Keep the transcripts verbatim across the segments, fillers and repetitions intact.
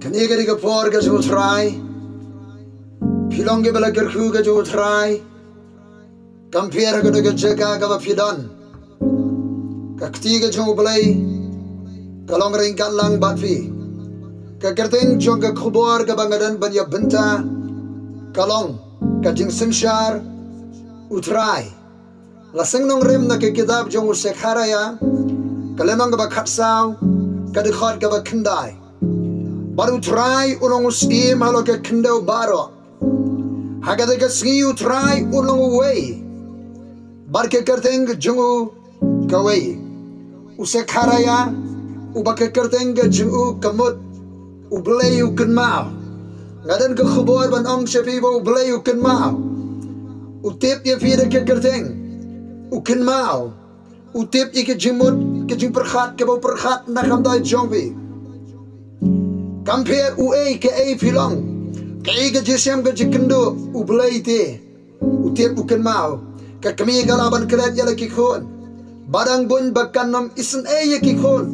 Kane ka dei ka por ka jong U Trai. Phi long kiba la kyrkhu ka jong U Trai. Kam pher ha kano ka jaka kaba phi don, ka kti ka jong U Blei ka long ryngkat lang bad phi. Ka kyrteng jong ka khubor kaba nga don ban ïa bynta ka long ka jingsynshar U Trai. La seng nongrim na ka kitab jong u Sekharaïa, ka lynnong kaba khatsaw, ka dkhot kaba khyndai. Bad U Trai u long u syiem halor ka khyndew baroh. Ha kata ka sngi U Trai u long uwei, bad ka kyrteng ka jong u kawei. U Sekharaïa, uba ka kyrteng ka jong u ka mut U Blei u kynmaw. Nga don ka khubor ban ong sha phi ba U Blei u kynmaw. U tip ïa phi da ka kyrteng, u kynmaw. U tip ïa ka jingmut, ka jingpyrkhat kaba u pyrkhat na ka bynta jong phi. Kam pher uei kaei phi long, kaei ka jingshem ka jingkynduh, U Blei te u tip u kynmaw. Ka kmie ka lah ban klet ïa la ki khun, ba dang bun ba kan ym isynei ïa ki khun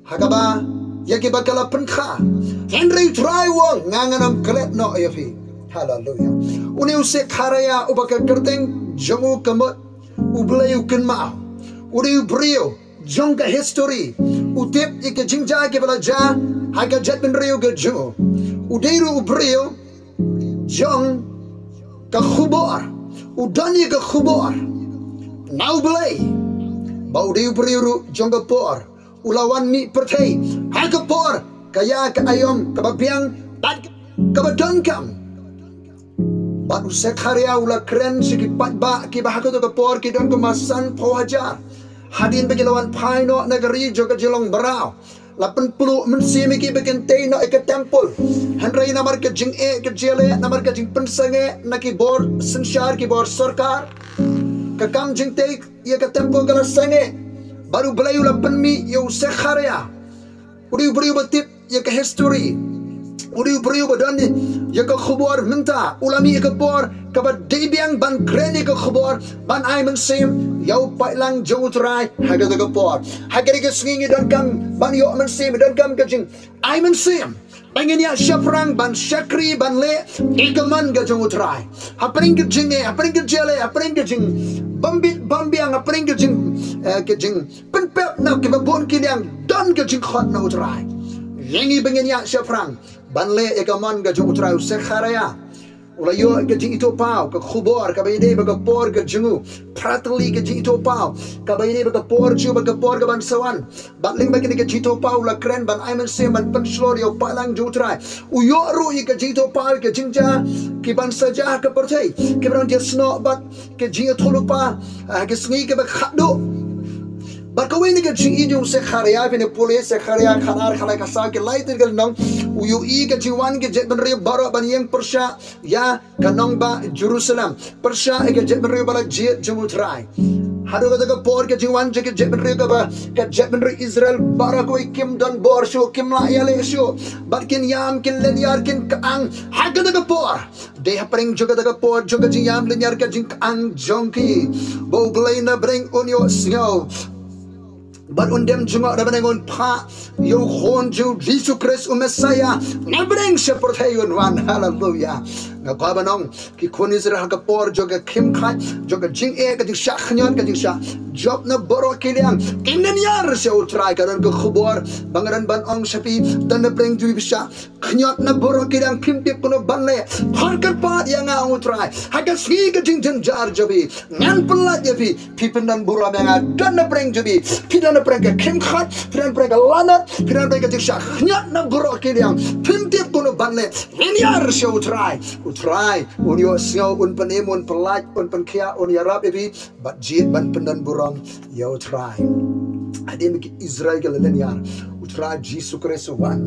ha kaba ïa kiba ka la pynkha. Hynrei U Trai u ong, nga ngan ym klet noh ïa phi. Haleluia. Une u Sekharaïa uba ka kyrteng jong u ka mut U Blei u kynmaw. U dei u briew jong ka history. U tip ïa ka jingjia kiba la jia ha ka jaitbynriew ka jong u. U dei ruh u briew jong ka khubor. U don ïa ka khubor na U Blei ba u dei u briew ruh jong ka por. U la wan mih pyrthei ha ka por ka ïa ka aïom kaba biang bad kaba donkam. Bad u Sekharaïa u la kren sha ki paidbah kiba ha kato ka por ki don kumba sanphew hajar. Hadien ba ki la wan phai noh na ka ri jong ka jinglong mraw, la pynpluh mynsiem ïa ki ba kin tei noh ïa ka templ. Hynrei namar ka jingeh ka jingïaleh, namar ka jingpynsangeh na ki bor synshar, ki bor sorkar, ka kam jingtei ïa ka templ ka la sangeh. Bad U Blei u la pynmih ïa u Sekharaïa. U dei u briew ba tip ïa ka history. U dei u briew ba don ïa ka khubor mynta. U la mih ïa ka por kaba dei biang ban kren ïa ka khubor, ban ai mynsiem ïa u paidlang jong U Trai ha kata ka por. Ha kata ka sngi ngi donkam ban ïoh mynsiem, ngi donkam ka jingai mynsiem. Ba ngin ïa shaphrang ban shakri ban leh ïa ka mon ka jong U Trai. Hapdeng ka jingeh, hapdeng ka jingïaleh, hapdeng ka jingbym bit bym biang, hapdeng ka jing, eh, ka jingpynpep na kiba bun ki liang, don ka jingkhot na U Trai. Ïa ngi ba ngin ïa shaphrang ban leh ïa ka mon ka jong U Trai. U Sekharaïa u la ïoh ka jingithuhpaw, ka khubor kaba ïadei bad ka por ka jong u. Prateli ka jingithuhpaw kaba ïadei bad ka por jong u bad ka por kaban sa wan. Bad lyngba kane ka jingithuhpaw u la kren ban ai mynsiem ban pynshlur ïa u paidlang jong U Trai. U ïoh ruh ïa ka jingithuhpaw ïa ka jingjia kiban sa jia ha ka pyrthei, kiba don jingsnoh bad ka jingïathuhlypa ha ka sngi kaba khatduh. Bad kawei na ka jingïeit jong u Sekharaïa, phin ïa pule Sekharaïa khatar, khatlai, khatsaw, ki lai tylli ki lynnong. U ïohi ka jingwan ka jaitbynriew baroh ban ïeng pyrshah ïa ka nongbah Jerusalem, pyrshah ïa ka jaitbynriew ba la jied jong U Trai. Haduh kata ka por ka jingwan jong ka jaitbynriew kaba, ka jaitbynriew Israel baroh kawei kim don bor shuh, kim lah ïaleh shuh. Bad kin ïam, kin lynñiar, kin kyang. Ha kata ka por, dei hapdeng jong kata ka por jong ka jingïam lynñiar ka jingkyang jong ki, ba U Blei na bneng un ïohsngew. Bad un dem jngoh na bneng, un phah ïa u Khun jong u Jisu Khrist u Messaïah na bneng sha pyrthei, un wan. Haleluia. Nga kwah ban ong, ki khun Israel ha ka por jong ka khim khat, jong ka jingeh, ka jingshah khñiot, ka jingshah jop na baroh ki liang, kim lynñiar sha U Trai. Ka don ka khubor ba nga don ban ong sha phi, don na bneng jong phi shah khñiot na baroh ki liang, phim tip kumno ban leh. Khot kyrpad ïa nga, ong U Trai, ha ka sngi ka jingjynjar jong phi ngan pyllait ïa phi. Phi pyndon burom ïa nga, don na bneng jong phi. Phi don na bneng ka khim khat, phi don na bneng ka lanot, phi don na bneng ka jingshah khñiot na baroh ki liang, phim tip kumno ban leh. Lynñiar sha U Trai. U Trai un ïohsngew, un pynim, un pyllait, un pynkhiah, un ïarap ïa phi. Bad jied ban pyndon burom ïa U Trai. Hadien ba ki Israel ki la lynñiar, U Trai Jisu Khrist u wan.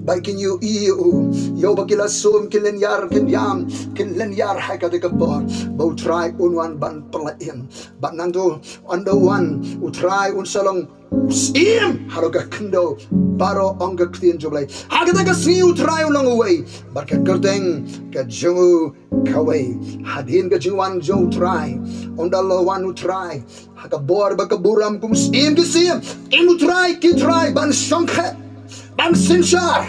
Bad kin ïohi ïa u, ïa uba ki la sum, kin lynñiar, kin ïam, kin lynñiar ha kata ka por, ba U Trai un wan ban pyllait. Bad nangta ynda u wan, U Trai un sa long u syiem halor ka khyndew baroh, ong ka ktien jong U Blei. Ha kata ka sngi U Trai u long uwei, bad ka kyrteng ka jong u kawei. Hadien ka jingwan jong U Trai, ynda la wan U Trai ha ka bor bad ka burom kum u Syiem ki syiem, im u Trai ki trai, ban shongkhet, ban synshar,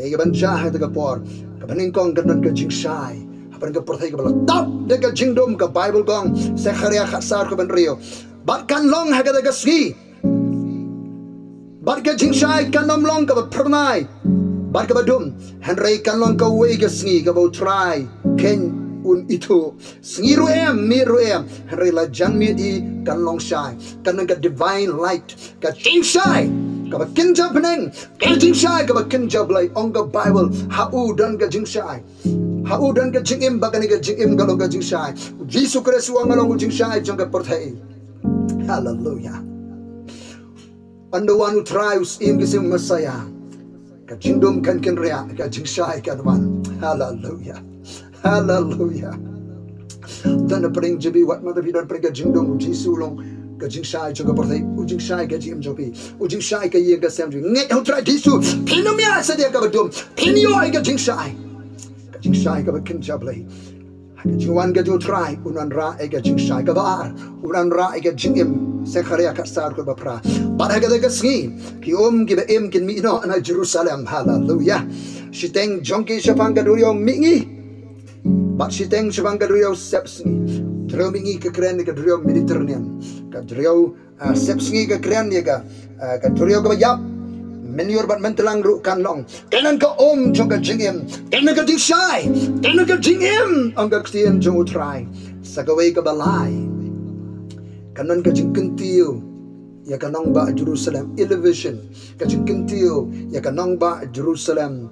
Ïa kaban jia ha kata ka por, kaba nyngkong kan don ka jingshai hapdeng ka pyrthei kaba la tap da ka jingdum. Ka Baibl ka ong, Sekharïa khatsaw kaba hynriew, bad kan long ha kata ka sngi, bad ka jingshai kan ym long kaba phyrnai bad kaba dum, hynrei kan long kawei ka sngi kaba U Trai keiñ un ithuh. Sngi ruh em, miet ruh em, hynrei la jan miet hi kan long shai. Kan don ka divine light, ka jingshai kaba kynja bneng, ka jingshai kaba kynja Blei. Ong ka Baibl, ha u don ka jingshai, ha u don ka jingim, ba kane ka jingim ka long ka jingshai. U Jisu Khrist u ong, nga long u jingshai jong ka pyrthei. Haleluya. Ynda wan U Trai, U Syiem ki Syiem, Messaïah, ka jingdum kan kynriah, ka jingshai kan wan. Haleluya. Haleluya. Don pyrshah jingbi, wat mata phi don pyrshah ka jingdum, U Jisu u long ka jingshai jong ka pyrthei, u jingshai ka jingim jong phi, u jingshai ka ïing ka sem jong phi. Ngeit ha U Trai Jisu, phin ym ïaid satia kaba dum, phin ïoh ïa ka jingshai, ka jingshai kaba kynja Blei. Ha ka jingwan ka jong U Trai, un wanrah ïa ka jingshai. Kaba ar, un wanrah ïa ka jingim. Sekharïa khatsaw kaba phra, bad ha kata ka sngi ki um kiba im kin mih noh na Jerusalem. Haleluya. Shiteng jong ki shaphang ka duriaw mihngi, bad shiteng shaphang ka duriaw sepsngi. Duriaw mihngi ka kren ïa ka duriaw Mediterranean. Ka duriaw, ah, sepsngi ka kren ïa ka, ah, ka duriaw kaba ïap. Mynnor bad myntlang ruh kan long. Kan don ka um jong ka jingim, kan don ka jingshai, kan don ka jingim, ong ka ktien jong U Trai. Sa kawei kaba lai, kan don ka jingkyntiew ïa ka nongbah Jerusalem. Elevation, ka jingkyntiew ïa ka nongbah Jerusalem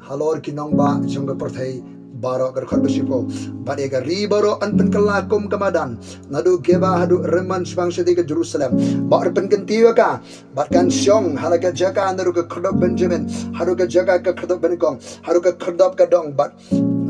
halor ki nongbah jong ka pyrthei baroh. Ka dkhot ba shiphew, bad ïa ka ri baroh yn pynkylla kum ka madan, naduh Geba haduh Rimmon shaphang shadien ka Jerusalem. Bad yn pynkyntiew ïa ka, bad kan shong ha la ka jaka naduh ka khyrdop Benjamin haduh ka jaka ka khyrdop banyngkong, haduh ka khyrdop ka dong, bad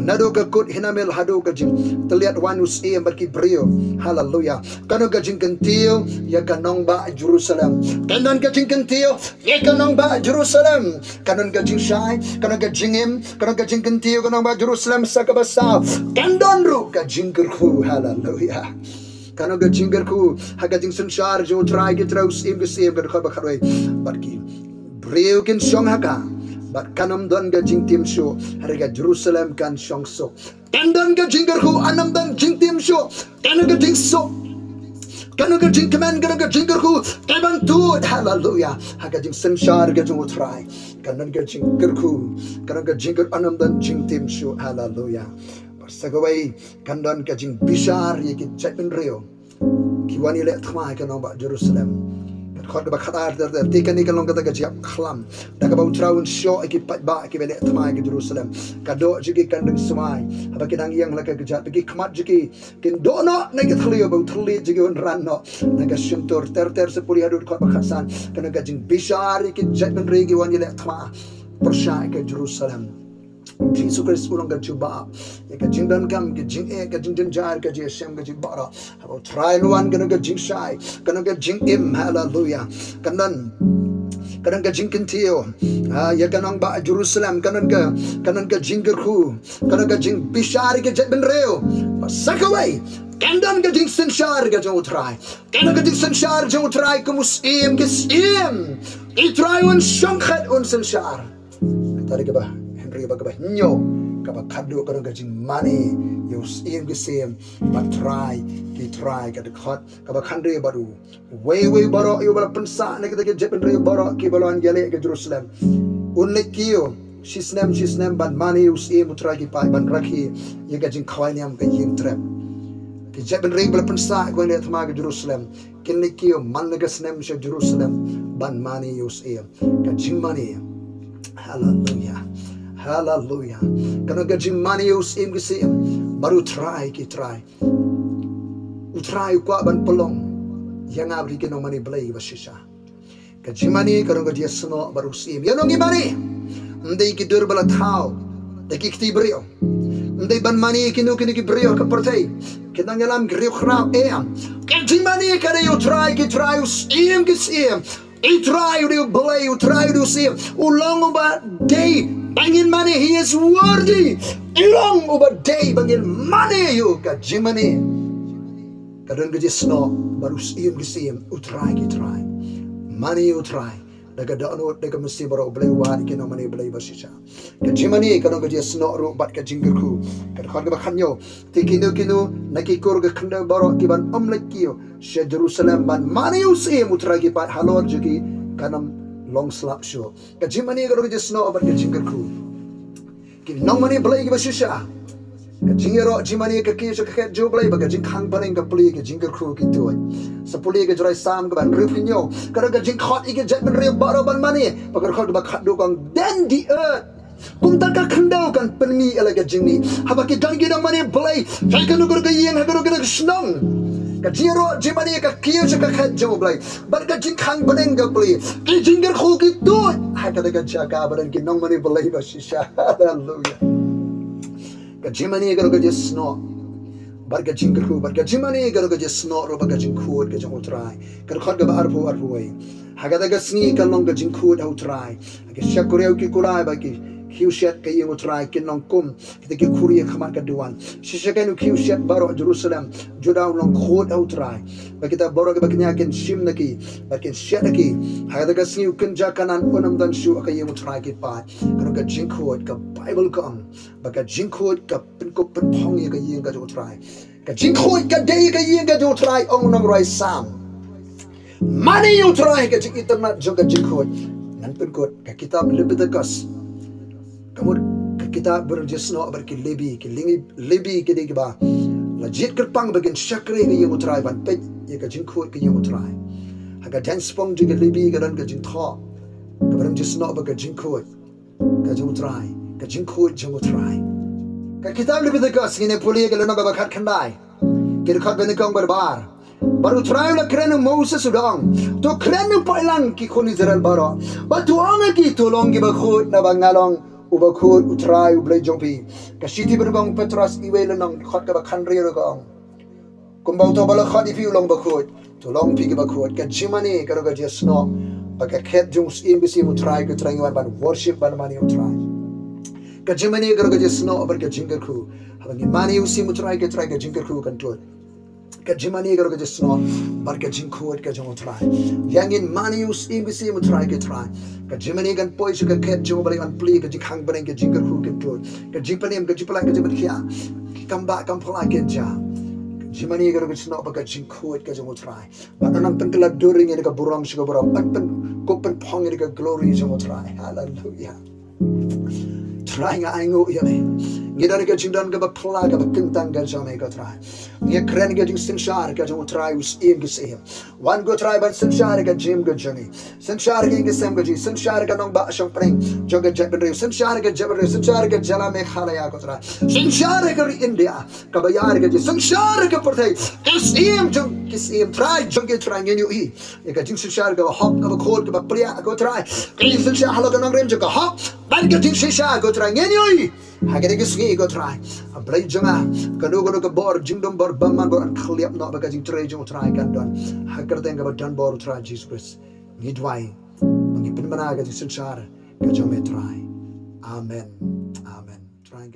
naduh ka kut Hinamel haduh ka jingtylliat waiñ u syiem bad ki briew. Haleluya. Kan don ka jingkyntiew ïa ka nongbah Jerusalem. Kan don ka jingkyntiew ïa ka nongbah Jerusalem. Kan don ka jingshai, kan don ka jingim, kan don ka jingkyntiew ka nongbah Jerusalem. Sa kaba saw, kan don ruh ka jingkyrkhu. Haleluya. Kan don ka jingkyrkhu ha ka jingsynshar jong U Trai ki trai, U Syiem ki syiem, ka dkhot ba khatwei. Bad ki briew kin shong ha ka, bad kan ym don ka jingtim shuh, hynrei ka Jerusalem kan shong suk. Kan don ka jingkyrkhu, kan ym don jingtim shuh, kan don ka jingsuk, kan don ka jingkmen, kan don ka jingkyrkhu kaban tuid. Haleluya. Ha ka jingsynshar ka jong U Trai kan don ka jingkyrkhu, kan don ka jingkyrkhu, kan ym don jingtim shuh. Haleluya. Bad sa kawei, kan don ka jingbishar ïa ki jaitbynriew ki wan ïaleh thma ha ka nongbah Jerusalem. Ka dkhot kaba khatar ter ter, te kane ka long kata ka jingïap khlam da kaba U Trai un shoh ïa ki paidbah kiba leh thma ha ka Jerusalem. Ka doh jong ki kan dang swai haba ki dang ïeng la ka kjat, bad ki khmat jong ki kin doh noh na ka thylliej, bad u thylliej jong ki un ran noh na ka shyntur. Ter ter sa pule haduh dkhot ba khatsan, kan don ka jingbishar ïa ki jaitbynriew ki wan ïaleh thma pyrshah ïa ka Jerusalem. Jisu Khrist u long ka jubab ïa ka jingdonkam, ka jingeh, ka jingjynjar, ka jingïashem, ka jingbaroh. Haba U Trai un wan, kan don ka jingshai, kan don ka jingim. Haleluya. Kan don, kan don ka jingkyntiew, ah, ïa ka nongbah Jerusalem. Kan don ka, kan don ka jingkyrkhu, kan don ka jingbishar ïa ki jaitbynriew. Bad sa kawei, kan don ka jingsynshar ka jong U Trai. Kan don ka jingsynshar jong U Trai kum u Syiem ki syiem. U Trai un shongkhat, un synshar. Kata dei kaba hynriew. Bad kaba hynñiew, kaba khatduh, kan don ka jingmane ïa u Syiem ki syiem bad Trai ki trai. Ka dkhot kaba khathynriew, bad uwei uwei baroh ïa uba la pynsah na kita ki jaitbynriew baroh kiba la wan ïaleh ha Jerusalem, un leit kiew shisnem shisnem ban mane ïa u Syiem U Trai ki paid, ban rakhe ïa ka jingkhawai niam ka ïing trep. Ki jaitbynriew ba la pynsah kiba wan ïaleh thma ha Jerusalem kin leit kiew man la ka snem sha Jerusalem ban mane ïa u Syiem. Ka jingmane. Haleluya. Haleluya. Kan don ka jingmane ïa u Syiem ki syiem bad u Trai ki trai. U Trai u kwah ban pynlong ïa nga bad ïa ki nongmane Blei ba shisha. Ka jingmane ka don ka jingïasnoh bad u Syiem. Ïa nongmane, ym dei ki dur ba la thaw da ki kti briew. Ym dei ban mane ïa kino kino ki briew ka pyrthei, ki nongïalam, ki riewkhraw, em. Ka jingmane ka dei ïa u Trai ki trai, u Syiem ki syiem. U Trai u dei u Blei, u Trai u dei u Syiem. U long uba dei ba ngin mane, he is worthy. U long uba dei ba ngin mane ïa u. Ka jingmane ka don ka jingïasnoh bad u Syiem ki syiem, u Trai ki trai. Mane ïa u Trai, da ka dohnud, da ka mynsiem baroh, U Blei u wad ïa ki nongmane Blei ba shisha. Ka jingmane ka long ka jingsnoh ruh bad ka jingkyrkhu. Ka dkhot kaba khathynñiew. Te kino kino na ki kur ka khyndew baroh kiban ym leit kiew sha Jerusalem ban mane ïa u Syiem U Trai ki paid halor jong ki, kan ym long slap shuh. Ka jingmane ka long ka jingsnoh bad ka jingkyrkhu. Ki nongmane Blei kiba shisha. Ka jingïaroh jingmane ka kiew sha ka khet jong U Blei bad ka jingkhang bneng ka plie, ka jingkyrkhu ki tuid. Sa pule ka jroi Salm kaba hynriewphew hynñiew. Ka dei ka jingkhot ïa ki jaitbynriew baroh ban mane. Bad ka dkhot kaba khatduh ka ong, then the earth, kumta ka khyndew, kan pynmih ïa la ka jingmih. Haba ki don ki nongmane Blei ha kano kano ka ïing, ha kano kano ka shnong, ka jingïaroh jingmane ka kiew sha ka khet jong U Blei bad ka jingkhang bneng ka plie, ka jingkyrkhu ki tuid ha kata ka jaka ba don ki nongmane Blei ba shisha. Haleluya. Ka jingmane ka long ka jingsnoh bad ka jingkyrkhu, bad ka jingmane ka long ka jingsnoh ruh bad ka jingkhuid ka jong U Trai. Ka dkhot kaba arphew, arphew wei. Ha kata ka sngi kan long ka jingkhuid ha U Trai. Ha ki shakri ki kulai bad ki khiew shet ka ïing U Trai kin long kum kita ki khuri ha khmat ka duwan. Shisha kan u khiew shet baroh Jerusalem Juda un long khuid ha U Trai. Bad kita baroh kiba kñia kin shim na ki bad kin shet ha ki. Ha kata ka sngi u kynja Kanaan un ym don shuh ha ka ïing U Trai ki paid. Ka long ka jingkhuid, ka Baibl ka ong. Bad ka jingkhuid ka pynkup pynphong ïa ka ïing ka jong U Trai. Ka jingkhuid ka dei ka ïing ka jong U Trai, ong u nongrwai Salm. Mane ïa U Trai ha ka jingitynnad jong ka jingkhuid. Ngan pynkut ka kitab Leviticus. Ka mut ka kitab ba don jingsnoh bad ki Lebi, ki Lebi, Lebi ki dei kiba la jied kyrpang ba kin shakri ha ka ïing U Trai ban peit ïa ka jingkhuid ka ïing U Trai. Ha ka dieng spong jong ki Lebi ka don ka jingthoh kaba don jingsnoh bad ka jingkhuid ka jong U Trai, ka jingkhuid jong U Trai. Ka kitab Leviticus, ngin ïa pule ka lynnong kaba khatkhyndai, ki dkhot ba nyngkong bad ba ar. Bad U Trai u la kren ha u Moses u da ong, to kren u paidlang ki khun Israel baroh, bad to ong ha ki, to long kiba khuid, naba nga long uba khuid, U Trai U Blei jong phi. Ka shithi ba nyngkong Petros, iwei lynnong, dkhot kaba khathynriew ruh ka ong, kumba uta uba la khot ïa phi u long bakhuid, to long phi kiba khuid. Ka jingmane ka long ka jingsnoh bad ka khet jong u Syiem ki syiem, U Trai ki trai, ngi wan ban worship, ban mane ïa U Trai. Ka jingmane ka long ka jingsnoh bad ka jingkyrkhu. Haba ngi mane ïa u Syiem U Trai ki trai, ka jingkyrkhu kan tuid. Ka jingmane ka long ka jingsnoh bad ka jingkhuid ka jong U Trai. Ïa ngin mane ïa u Syiem ki syiem, U Trai ki trai. Ka jingmane kan poi sha ka khet jong U Blei ban plie, ka jingkhang bneng, ka jingkyrkhu kan tuid. Ka jingpynim, ka jingpyllait, ka jingpynkhiah, ki kam bah kam phylla kin jia. Ka jingmane ka long ka jingsnoh bad ka jingkhuid ka jong U Trai. Bad nang pynkylla dur ïa ngi na ka burom sha ka burom, ban pynkup pynphong ïa ka glory jong U Trai. Haleluya. Trai, nga ainguh ïa me. Ngi don ka jingdon kaba phylla, kaba kyntang ka jong me, ko Trai. Ngi kren ka jingsynshar ka jong U Trai u Syiem ki syiem. Wan, ko Trai, ban synshar ka jingim ka jong ngi. Synshar ka ïing ka sem ka jong ngi. Synshar ka nongbah shongpdeng jong ka jaitbynriew. Synshar ka jaitbynriew. Synshar ka jylla Meghalaya, ko Trai. Synshar ka ri India kaba ïar ka jong ngi. Synshar ka pyrthei. Ka Syiem jong ki syiem, Trai jong ki trai, ngin ïohi ïa ka jingsynshar kaba hok, kaba khuid, kaba pdiang, ko Trai. Ka jingsynshar halor ka nongrim jong ka hok bad ka jingshisha, ko Trai, ngin ïohi ha kane ka sngi, ko Trai. A Blei jong nga, kano kano ka bor, jingdum bor, bymman bor, yn khylliap noh, bad ka jingtrei jong U Trai kan don ha ka kyrteng kaba don bor U Trai Jisu Khrist. Ngi duwai ba ngi pynbna ka jingsynshar ka jong me, Trai. Amen. Amen. Trai